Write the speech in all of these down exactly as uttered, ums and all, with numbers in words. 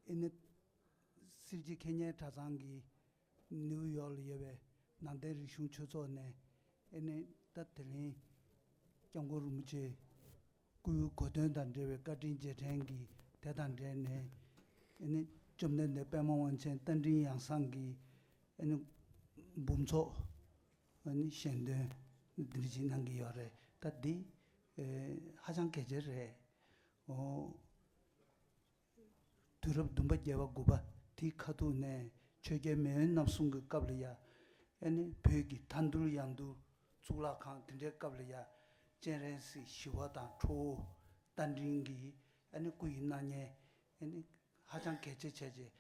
ཨེ་ནི་སྲིད་སྤྱི་ཁེ་ཉན་གྲྭ་ཚང་གི་ནིའུ་ཡོག་ལ་ཡོད་པའི་ནང་བསྟན་རིག་གཞུང་ཆོས་ཚོགས་ནས། ཨེ་ནི་ད་དེ་རིང་སྐྱབས་མགོན་རིན་པོ་ཆེ་སྐུའི་གོ་སྟོན་དང་འབྲེལ་བའི་བཀའ་དྲིན་རྗེས་དྲན་གྱི་དེ་དང་འབྲེལ་ནས། ཨེ་ནི་བཅོམ་ལྡན་འདས་པདྨ་དབང་ཆེན་རྟ་མགྲིན་ཡང་གསང་གི་ཨེ་ནི་འབུམ་ཚོགས་ཨེ་ནི་ཞལ་འདོན་འདི་འདྲ་ཅིག་གནང་གི་ཡོད་རེད། ད་འདི་ཨེ་ཧ་ཅང་གལ་ཆེ་རེད། ཨོ། དུས་རབས་བདུན་པ་བརྒྱད་པ་དགུ་པ་དེའི་ཁ་ཐུག་ནས་ཆོས་རྒྱལ་མེས་དབོན་རྣམ་གསུམ་གྱི་སྐབས་ལ་ཡ། ཨེ་ནི་བོད་ཀྱི་མཐའ་འདུལ་ཡང་འདུལ་གཙུག་ལག་ཁང་དེ་འདྲའི་སྐབས་ལ་ཡ། སྤྱན་རས་གཟིགས་ཞི་བ་དང་ཁྲོ་བོ་རྟ་མགྲིན་གྱི་ཨེ་ནི་སྐུ་ཡི་སྣང་བརྙན་ཨེ་ནི་ཧ་ཅང་གལ་ཆེ་བྱས་རྗེས།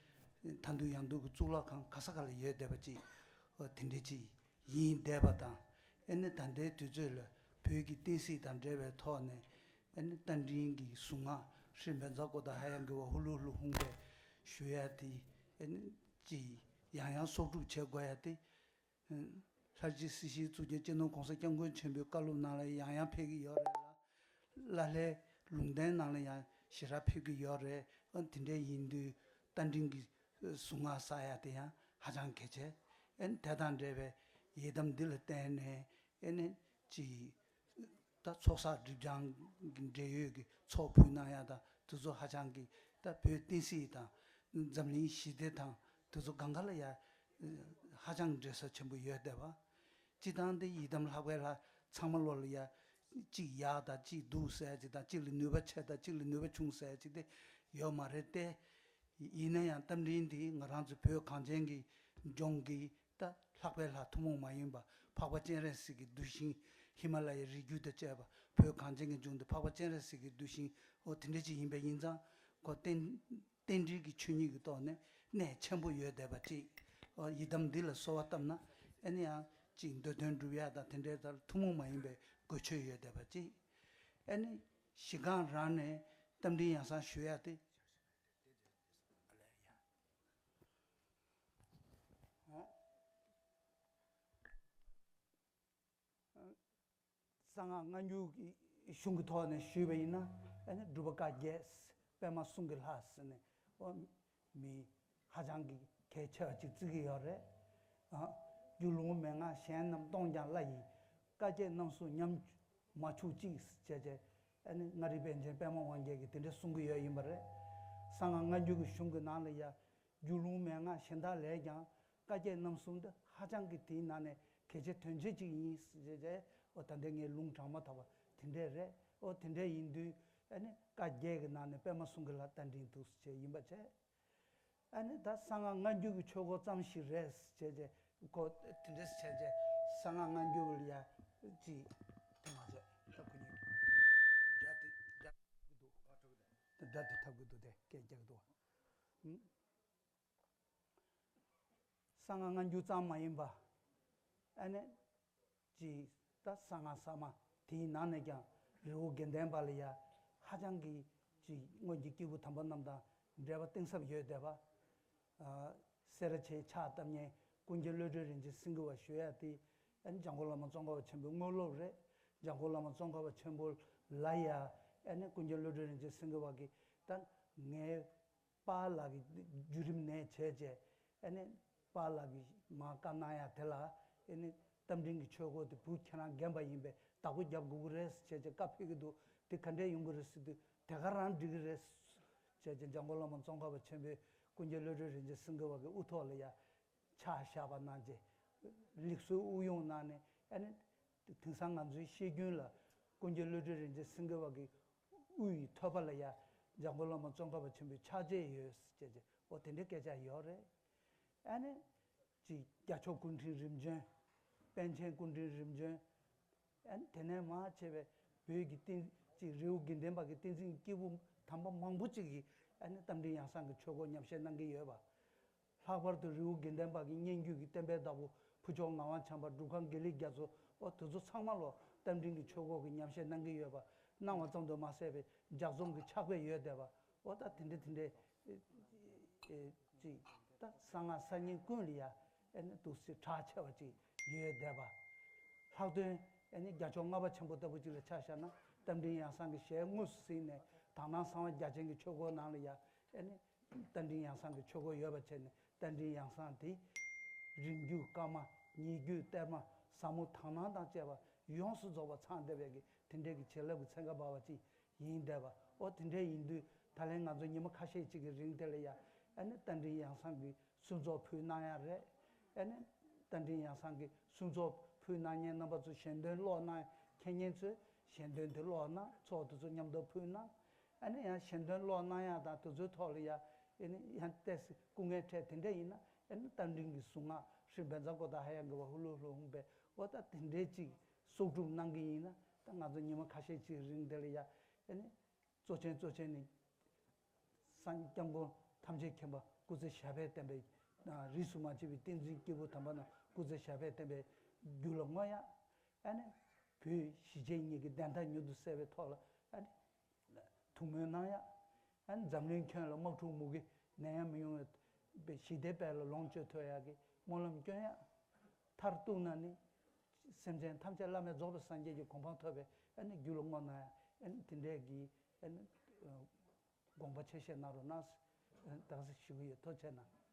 མཐའ་འདུལ་ཡང་འདུལ་གྱི་གཙུག་ལག་ཁང་ག་ས་ག་ལ་ཡོད་བསྡད་པ་ཅིག་ཨོ་དེ་འདྲའི་ཅིག་ཡིན་བསྡད་པ་དང་། ཨེ་ནི་ད་ལྟའི་དུས་ཚོད་ལ་བོད་ཀྱི་བསྟན་སྲིད་དང་འབྲེལ་བའི་ཐོག་ནས། ཨེ་ནི་རྟ་མགྲིན་གྱི་གཟུངས་སྔགས་ཧྲཱིཿབན་ཛ་གོ་ད་ཧ་ཡ་གི་ཝ་ཧུ་ལུ་ཧུ་ལུ་ཧཱུྃ་ཕཊ་ཞུ་ཡ་དེ། ཨེ་ནི་ཅིག་ཡང་ཡང་གསོག་སྒྲུབ་བྱེད་དགོས་ཡ་དེ། ལྷར་བཅས་སྲིད་ཞིའི་གཙུག་རྒྱན་སྤྱི་ནོར་༸གོང་ས་༸སྐྱབས་མགོན་ཆེན་པོའི་བཀའ་སློབ་ནང་ལ་ཡང་ཡང་ཕེབས་ཀྱི་ཡོད་རེད་ལ། བླ་ལྷའི་ལུང་བསྟན་ནང་ལ་ཡང་ཞེ་དྲག་ཕེབས་ཀྱི་ཡོད་རེད། ཨ་དེ་འདྲ་ཡིན་དུས་རྟ་མགྲིན་གྱི་གཟུངས་སྔགས་བསགས་ཡ་དེ་ཡང་ཧ་ཅང་གལ་ཆེ། ཨ་དེ་དང་འབྲེལ་བའི་ཡི་དམ་འདི་ལ་བརྟེན་ནས། ཨེ་ནི་ཅིག་ད་ཚོགས་བསགས་སྒྲིབ་སྦྱང་གི་འབྲེལ་ཡོད་ཀྱི་ཚོགས་ཕུལ་གནང་ཡ་དང་དེ་ཚོ་ཧ་ཅང་གི་ད་བོད་བསྟན་སྲིད་དང་འཛམ་གླིང་ཞི་བདེ་དང་དེ་ཚོ་གང་ག་ལ་ཡ་ཧ་ཅང་འབྲེལ་ས་ཆེན་པོ་ཡོད་བསྡད་པ། སྤྱི་བཏང་དེ་ཡི་དམ་ལྷག་པའི་ལྷ་ཚང་མ་ལོ་ལ་ཡ་གཅིག་ཡག་དང་གཅིག་སྡུག་ཟེར་ཡ་གཅིག་དང་། གཅིག་ལ་ནུས་པ་ཆེ་དང་གཅིག་ལ་ནུས་པ་ཆུང་ཟེར་ཡ་གཅིག་དེ་ཡོད་མ་རེད་དེ། ཡིན་ན་ཡང་རྟ་མགྲིན་འདི་ང་རང་ཚོ་བོད་གངས་ཅན་གྱི་ལྗོངས་ཀྱི་ད་ལྷག་པའི་ལྷ་ཐུན་མོང་མ་ཡིན་པ་འཕགས་པ་སྤྱན་རས་གཟིགས་ཀྱི་གདུལ་ཞིང་། ཧི་མ་ལ་ཡའི་རི་རྒྱུད་དང་བཅས་པ་བོད་གངས་ཅན་གྱི་ལྗོངས་འདི་འཕགས་པ་སྤྱན་རས་གཟིགས་ཀྱི་གདུལ་ཞིང་ཨོ་དེ་འདྲ་ཅིག་ཡིན་པ་ཡིན་ཙང་། ཁོ་རྟེན་རྟེན་འབྲེལ་གྱི་ཆོས་ཉིད་ཀྱི་ཐོག་ནས་གནད་ཆེན་པོ་ཡོད་བསྡད་པ་ཅིག་ཨོ་ཡི་དམ་འདི་ལ་གསོལ་བ་བཏབ་ན་ཨེ་ནི་ཡང་ཅིག་འདོད་དོན་འགྲུབ་ཡ་དང་དེ་འདྲའི་ཐོག་ཐུན་མོང་མ་ཡིན་པའི་གོ་ཆོད་ཡོད་བསྡད་པ་ཅིག་ཨེ་ནི་གཞི་སྒང་རང་ནས་རྟ་མགྲིན་ཡང་གསང་ཞུ་ཡ་དེ། གསང་སྔགས་སྔ་འགྱུར་གྱི་གཞུང་གི་ཐོག་ནས་ཞུས་པ་ཡིན་ན། ཨ་ནི་སྒྲུབ་པ་བཀའ་བརྒྱད། པདྨ་གསུང་གི་ལྷ་ཟེར་ནས་ཨོ་མི་ཧ་ཅང་གི་གལ་ཆེ་བ་ཅིག་བརྩི་གི་ཡོད་རེད། ཨ་རྒྱུད་ལུང་མན་ངག་གཞན་རྣམས་སྟོང་ཀྱང་བླ་ཡི། བཀའ་བརྒྱད་རྣམ་གསུམ་ཉམས་མ་བཅུག་ཅིག་ཅེས་བྱས། ཨ་ནི་མངའ་རིས་པཎ་ཆེན་པདྨ་དབང་རྒྱལ་གྱིས་དེ་འདྲ་གསུང་གི་ཡོད་ཡིན་པ་རེད། གསང་སྔགས་སྔ་འགྱུར་གྱི་གཞུང་གི་ནང་ལ་ཡ། རྒྱུད་ལུང་མན་ངག་གཞན་དག་ལས་ཀྱང་བཀའ་བརྒྱད་རྣམ་གསུམ་འདི་ཧ་ཅང་གི་དེའི་ནང་ནས་གལ་ཆེ་དོན་ཆེ་ཅིག་ཡིན་ཟེར་བྱས། ཨོ་ད་ལྟ་ངས་ལུང་དྲངས་མ་ཐག་པ་དེ་འདྲས་རེད། ཨོ་དེ་འདྲས་ཡིན་དུས་ཨ་ནི་བཀའ་བརྒྱད་ཀྱི་ནང་ནས་པདྨ་གསུང་གི་ལྷ་རྟ་མགྲིན་འདུག་ཟེར་བྱས་ཡིན་པ་བྱས། ཨ་ནི་ད་གསང་སྔགས་སྔ་འགྱུར་གྱི་ཆོས་སྐོར་ཙམ་ཞིག་རེད་ཟེར་བྱས། ཁོ་དེ་འདྲས་བྱས་བྱས་གསང་སྔགས་སྔ་འགྱུར་ལ་ཡ་ཅིག་དེ་མ་ཟད་ད་ཁོ་གཉིས་སྒྲ་དེ་སྒྲ་ཐབས་ཀྱི་འདུག་སྒྲ་དེ་ཐབས་ཀྱི་འདུག་སྟེ་སྐད་རྒྱག་གི་འདུག་གསང་སྔགས་སྔ་འགྱུར་ཙམ་མ་ཡིན་པ། ཨ་ནི་ཅིག་ད་གསང་སྔགས་གསར་མ་དེའི་ནང་ནས་ཀྱང་རི་བོ་དགེ་ལྡན་པ་ལ་ཡ་ཧ་ཅང་གི་ཅིག་སྔོན་གྱི་སྐྱེས་བུ་དམ་པ་རྣམས་དང་འབྲེལ་བ་གཏིང་ཟབ་ཡོད་བསྡད་པ། ཨ་སེ་ར་བྱེས་ཕྱག་བཏབ་མཁན་ཀུན་མཁྱེན་བློ་གྲོས་རིན་ཆེན་སེང་གེ་བ་ཞུ་ཡ་དེ། ཨ་ནི་འཇམ་མགོན་བླ་མ་ཙོང་ཁ་པ་ཆེན་པོའི་དངོས་སློབ་རེད། འཇམ་མགོན་བླ་མ་ཙོང་ཁ་པ་ཆེན་པོ་ལ་ཡ་ཨ་ནི་ཀུན་མཁྱེན་བློ་གྲོས་རིན་ཆེན་སེང་གེ་བ་གིས་ད་ངའི་པཱ་ལགས་ཀྱི་བརྒྱུད་རིམ་ནས་བྱས་བྱས། ཨ་ནི་པཱ་ལགས་ཀྱིས་མར་བཀའ་གནང་ཡ་དེ་ལ། ཨ་ནི་རྟ་མགྲིན་གྱི་ཆོས་སྐོར་དེ་བུ་ཁྱེད་རང་རྒན་པ་ཡིན་པས་བདག་པོ་རྒྱབ་དགོས་ཀྱི་རེད་ཟེར་བྱས་བྱས་བཀའ་ཕེབས་ཀྱི་འདུག་དེ་ག་འདྲས་ཡོང་གི་རེད་ཟེར་དུས་དེ་ག་རང་འགྲིག་གི་རེད་ཟེར་བྱས་བྱས། འཇམ་མགོན་བླ་མ་ཙོང་ཁ་པ་ཆེན་པོས་ཀུན་མཁྱེན་བློ་གྲོས་རིན་ཆེན་སེང་གེ་བ་གི་དབུ་ཐོག་ལ་ཡ་ཕྱག་བཞག་པ་གནང་རྗེས། ལེགས་གསོལ་དབུ་དབྱུང་གནང་ནས། ཨ་ནི་དེང་སང་ང་ཚོའི་ཤེས་རྒྱུན་ལ་ཀུན་མཁྱེན་བློ་གྲོས་རིན་ཆེན་སེང་གེ་བ་གི་དབུ་ཡི་ཐོད་པ་ལ་ཡ་འཇམ་མགོན་བླ་མ་ཙོང་ཁ་པ་ཆེན་པོའི་ཕྱག་རྗེས་ཡོད་ཟེར་བྱས་བྱས། ཨོ་དེ་འདྲའི་སྐད་ཆ་ཡོད་རེད། ཨ་ནི་ཅིག་རྒྱལ་མཆོག་སྐུ་ཕྲེང་རིམ་བྱོན། པཎ་ཆེན་སྐུ་ཕྲེང་རིམ་བྱོན། ཨ་ནི་དེ་ནས་མར་བྱས་པའི་བོད་ཀྱི་བསྟན་ཅིག་རི་བོ་དགེ་ལྡན་པ་གི་བསྟན་འཛིན་སྐྱེས་བུ་དམ་པ་མང་པོ་ཅིག་གིས་ཨ་ནི་རྟ་མགྲིན་ཡང་གསང་གི་ཆོས་སྐོར་ཉམས་བཞེས་གནང་གི་ཡོད་པ། ལྷག་པར་དུ་རི་བོ་དགེ་ལྡན་པ་གི་སྙན་བརྒྱུད་ཀྱི་བསྟན་པའི་བདག་པོ་ཕུར་ལྕོག་ངག་དབང་བྱམས་པ། སྒྲུབ་ཁང་དགེ་ལེགས་རྒྱ་མཚོ། ཨོ་དེ་ཚོ་ཚང་མ་ལོ་རྟ་མགྲིན་གྱི་ཆོས་སྐོར་གྱི་ཉམས་བཞེས་གནང་གི་ཡོད་པ། གནང་བ་ཙམ་དུ་མ་ཟད་པའི་ལྗགས་རྩོམ་གྱི་ཕྱག་དཔེ་ཡོད་བསྡད་པ། ཨོ་ད་དེ་འདྲ་དེ་འདྲའི་ཨེ་ཅིག་ད་གསང་སྔགས་གསར་རྙིང་ཀུན་ལ་ཡ་ཨེ་ནི་འདུག་སེ་གྲགས་ཆེ་བ་ཅིག་ཡོད་བསྡད་པ། ལྷག་དོན་ཨེ་ནི་རྒྱལ་མཆོག་ལྔ་པ་ཆེན་པོ་ལྟ་བུ་ཅིག་ལ་ཆ་བཞག་ན། རྟ་མགྲིན་ཡང་གསང་གི་ཞལ་དངོས་སུ་གཟིགས་ནས་དག་སྣང་གསང་བ་རྒྱ་ཆེན་གྱི་ཆོས་སྐོར་ནང་ལ་ཡ་ཨེ་ནི་ རྟ་མགྲིན་ཡང་གསང་གི་ཆོས་སྐོར་ཡོད་པ་བྱས་ནས། རྟ་མགྲིན་ཡང་གསང་དེ་རིང་བརྒྱུད་བཀའ་མ། ཉེ་བརྒྱུད་གཏེར་མ། ཟབ་མོ་དག་སྣང་དང་བཅས་པ་ཡོངས་སུ་རྫོགས་པ་ཚང་བསྡད་པའི་གི་དེ་འདྲའི་གི་བྱིན་རླབས་ཀྱི་ཚན་ཁ་འབར་བ་ཅིག་ཡིན་བསྡད་པ། ཨོ་དེ་འདྲ་ཡིན་དུས་ད་ལན་ང་ཚོ་ཉི་མ་ཁ་ཤས་ཅིག་གི་རིང་དེ་ལ་ཡ་ཨ་ནི་རྟ་མགྲིན་ཡང་གསང་གི་གསུང་ཚོགས་ཕུལ་གནང་ཡ་རེད། ཨ་ནི་རྟ་མགྲིན་ཡང་གསང་གི་གསུང་ཚོགས་ཕུལ་གནང་མཁན་རྣམ་པ་ཚོ་ཞལ་འདོན་ཀློག་གནང་མཁན་ཚོས་ཞལ་འདོན་དེ་ཀློག་གནང་། ཚོགས་དེ་ཚོ་མཉམ་དུ་ཕུལ་གནང་། ཨ་ནི་ཡང་ཞལ་འདོན་ཀློག་གནང་ཡ་དང་དེ་ཚོའི་ཐོག་ལ་ཡ་ཨ་ནི་ཡང་ཏོག་ཙམ་སྐུ་ངལ་འཕྲད་དེ་འདྲ་ཡིན་ན། ཨ་ནི་རྟ་མགྲིན་གྱི་གཟུངས་སྔགས་ཧྲཱིཿབཛྲ་གྷོ་ཏ་ཧ་ཡ་གི་ཝ་ཧུ་ལུ་ཧུ་ལུ་ཧཱུྃ་པས། འོ་ད་དེ་འདྲའི་ཅིག་གསོག་སྒྲུབ་གནང་གི་ཡིན་ན། ད་ང་ཚོ་ཉི་མ་ཁ་ཤས་ཅིག་རིང་དེ་ལ་ཡ་ཨ་ནི་གཙོ་ཆེན་གཙོ་ཆེན་ནི། སངས་སྐྱབས་མགོན་ཐམས་ཅད་མཁྱེན་པ་སྐུ་ཚེ་ཞབས་པད་བརྟན་པའི། རིས་སུ་མ་ཆད་པའི་བསྟན་འཛིན་སྐྱེས་བུ་དམ་པ་རྣམས་སྐུ་ཚེ་ཞབས་པད་བརྟན་པའི་རྒྱུ་ལ་བསྔོ་ཡ། ཨ་ནི་བོད་གཞིས་བྱེས་གཉིས་ཀྱི་བདེན་མཐའ་མྱུར་དུ་གསལ་བའི་ཐོག་ལ་ཨ་ནི་ཐུགས་སྨོན་གནང་ཡ། ཨ་ནི་འཛམ་གླིང་ཁྱོན་ལ་དམག་འཁྲུག་མུ་གེ་ནད་ཡམས་མི་ཡོང་བའི་ཞི་བདེའི་དཔལ་ལ་ལོངས་སྤྱོད་ཐུབ་ཡ་གི་སྨོན་ལམ་སྐྱོན་ཡ། མཐར་གཏུགས་ན་ནི་སེམས་ཅན་ཐམས་ཅད་བླ་མེད་རྫོགས་པའི་སངས་རྒྱས་ཀྱི་གོ་འཕང་ཐོབ་པའི་ཨ་ནི་རྒྱུ་ལ་བསྔོ་གནང་ཡ། ཨ་ནི་དེ་འདྲའི་གི་ཨ་ནི་དགོངས་པ་ཆེ་བཞེས་གནང་རོགས་གནང་། ད་ག་ཟེ་ཞུ་གི་ཡོད། ཐུགས་རྗེ་གནང་།